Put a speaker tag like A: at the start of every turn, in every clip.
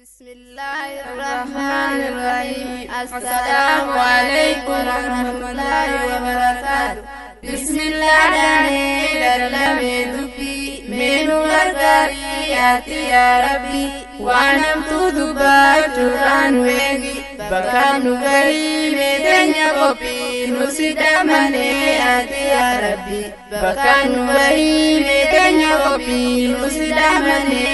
A: بسم الله الرحمن الرحيم. السلام عليكم ورحمة الله وبركاته. بسم الله دلمي دبي من غرغرياتي يا ربي وانم تدبا ويجي بكانو غري مدنيا قبي نسيدا مني يا ربي بكانو غري مدنيا قبي نسيدا مني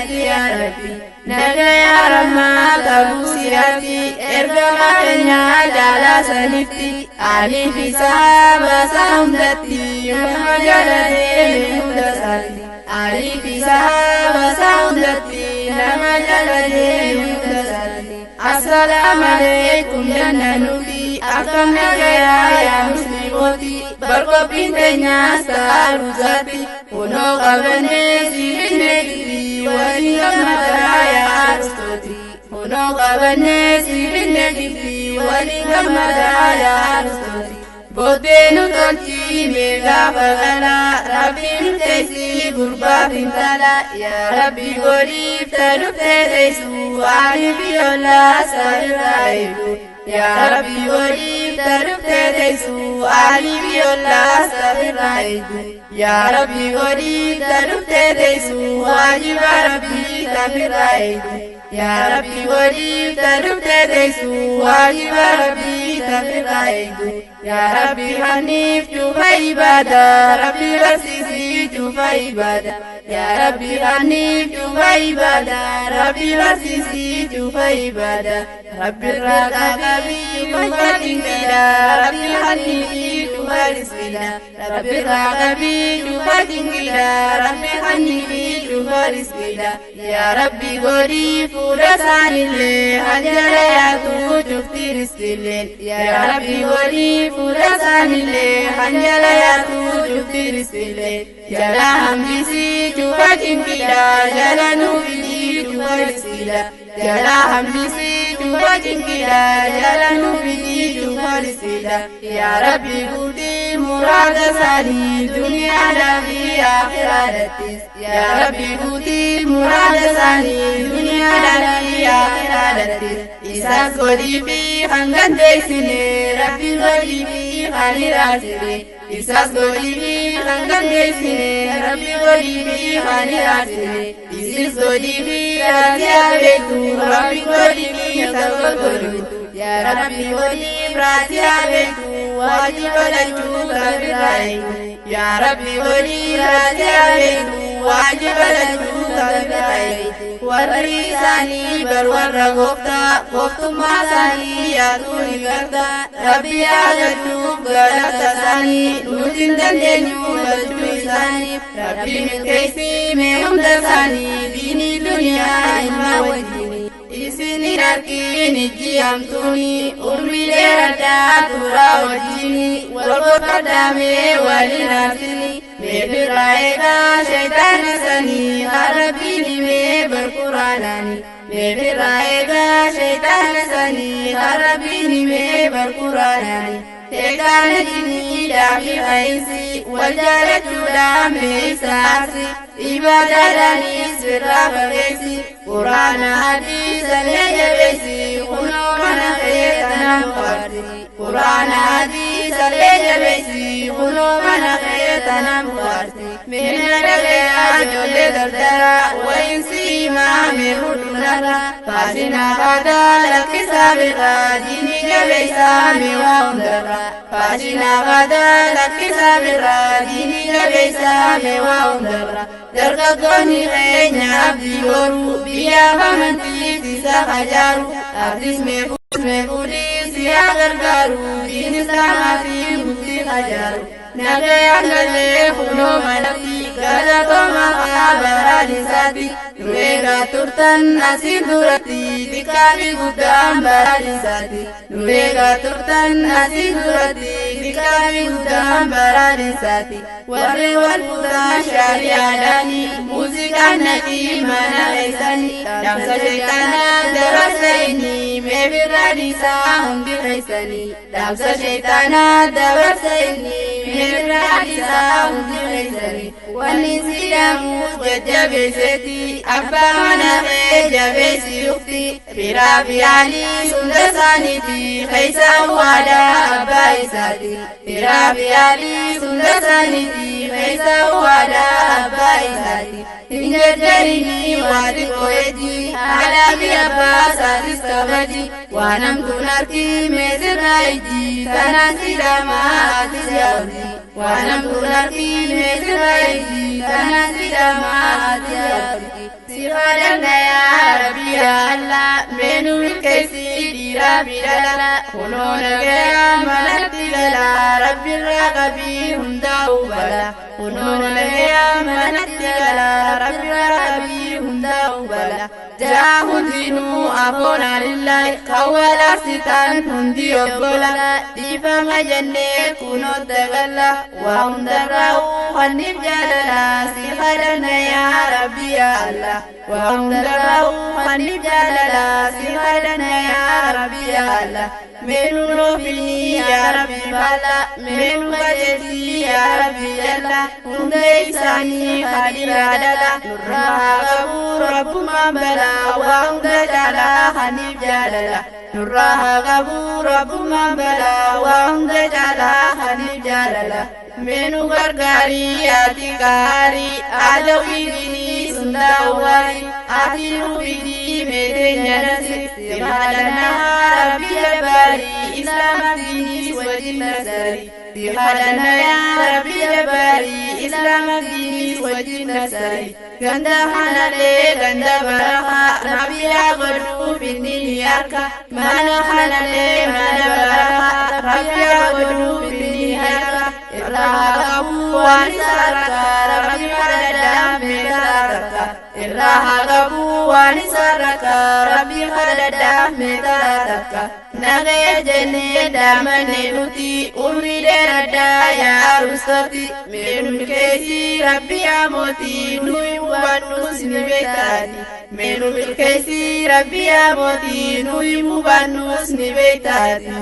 A: يا ربي نجا رما تبوسياتي ارجع كنيا جالا سنفتي علي في سابا سامدتي مجالتي مدساتي علي في سابا سامدتي مجالتي مدساتي. السلام عليكم يا نبي أكم نجا يا مسلموتي بركو بنتنا ساروزاتي ونو قبني سيرني ولي يا أرسطوتي ونو قبني سيرني ولي يا أرسطوتي بودينو تلتي ميغا فغلا ربي متيسي غربا فنتلا يا ربي غريب تلفتيسو علي بيولا ساررايدو يا ربي غريب تلفتيسو علي بيولا ساررايدو يا ربي غريب تلفتيسو واجب ربي تفرايدو يا ربي غريب تلفتيسو واجب ربي تفرايدو يا ربي حنيف شوف عبادة ربي بسيسي شوف عبادة يا ربي حنيف شوف عبادة ربي بسيسي شوف عبادة ربي الرقابي شوف تنكيلا ربي حنيف شوف رزقنا ربي الرقابي شوف تنكيلا ربي حنيف شوف رزقنا يا ربي غريب فرسان الليل حجريات شفت رزق الليل يا ربي غريب فرسان الليل حجريات شفت رزق الليل جلا همسي شوف تنكيلا جلا نوفي شوف رزقنا جلا همسي شوف تنكيلا جلا نوفي شوف رزقنا يا ربي قولي مراد ساني دنيا لفي آخرتي يا ربي قولي مراد ساني دنيا لفي آخرتي إساس قولي في خنقن ديسني ربي قولي في خاني راسلي إساس قولي في خنقن ديسني ربي قولي في خاني راسلي إساس قولي في راسي أبيتو ربي قولي في خنقن يا ربي قولي راسي أبيتو واجب لجوك بالرأي يا ربي قولي راسي أبيتو واجب لجوك بالرأي وريساني بر ورغوفتا غوفتو ما ساني يا توني غرتا ربي أغلوب غلطة ساني نوتين دندنيو بلجو ساني ربي من كيسي مهم دساني ديني دنيا إلما وديني إسني نركين جيامتوني أمي لردا ترى وديني والقطة دامي ولنرسني مبرايكا شيطان سني ربي لمي برقراناني مبرايكا شيطان سني ربي لمي برقراناني شيطان جني دامي خيسي والجالة دامي ساسي إبادة سر فغيسي قرآن حديث لجبسي قلوبنا خيتنا مخارسي قرآن حديث لجبسي قلوبنا خيتنا مخارسي من رجع جل دردرا وإنسي ما من ردنا فاشنا غدا لك سابقا ديني جبسا مواندرا فاشنا غدا لك سابقا ديني جبسا مواندرا dargaggoonni keenya abdii boruu biyyaaf amantiif isa hajaaru abdiis meefuudhiis yaa gargaaru diin islaamaa fi murtii hajaaru nagayaan gallee kunoo manatti galatooma baraan isaatti nu eegaa turtan asiin duratti xiqqaa fi guddaan baraan isaatti nu eegaa turtan asiin duratti xiqqaa fi guddaan baraan isaatti warri wal fuutaa shari'aadhaani muuziqaan naqii mana keessanii dhaamsa sheexanaa dabarsa inni mee birraa dhiisaa hundi keessanii dhaamsa sheexanaa dabarsa inni mee birraa dhiisaa hundi keessanii Wanni sidhamuus jajjabeesseeti abbaa mana kee jabeessi yukti firaa fi haalii hunda isaaniiti keessa waadaa abbaa isaati. Firaa fi haalii hunda isaaniiti keessa waadaa abbaa isaati. Hin jarjarini waa xiqqoo ejji haadhaa fi abbaa isaatis kabaji waan hamtuun harki meesirraa ijji tanaan sidhamaa atis yaa'uti. Waan hamtuun harki meesirraa ijji tanaan sidhamaa atis yaa'uti. Si kadhanna yaa Rabbi yaa Allah meenuu milkeessi dhiiraa fi dhala kunoo nagayaa manatti gala Rabbirraa qabii hundaa'u bala kunoo nagayaa manatti gala Rabbirraa qabii hundaa'u bala. Jaa hundinuu afoonaa lillahi kan wal aarsitan hundi obbola dhiifama jennee kunoo dagalla waa hundarraa'u hanniif jaalala si kadhanna yaa Rabbi yaa Allah. Waa hundarraa'u hanniif jaalala si kadhanna yaa Rabbi yaa Allah. Meenuu noofilii yaa Rabbi baala meenuu qajeeltii yaa Rabbi jalla hunda isaanii hadiraa dhala nurraa haa qabu rabbumaan balaa waa hunda caalaa haniif jaalala nurraa haa qabu rabbumaan balaa waa hunda caalaa haniif jaalala. Meenuu gargaarii ati gaarii adawwiinii sundaawwarii ati nuufidii meeteenya nasi si kadhannaa Rabbi jabbaarii islaama diinis wajjin nasarii. Si kadhanna yaa Rabbi jabbaarii islaama diinis wajjin nasarii. Ganda hanalee ganda barakaa Rabbi yaa godhuu finni harka mana hanalee mana barakaa Rabbi yaa godhuu finni harka irraa qabu waan isa harka Rabbi kadhadhaa meetaa takka irraa qabu waan isa harka Rabbi kadhadhaa meetaa takka. Nagaya jennee daamanne nuti umrii dheeradhaa yaa arustoti mee nu milkeessi Rabbi yaa mootii nuyi hubannus ni beektaati. Mee nu milkeessi Rabbi yaa mootii nuyi hubannus ni beektaati.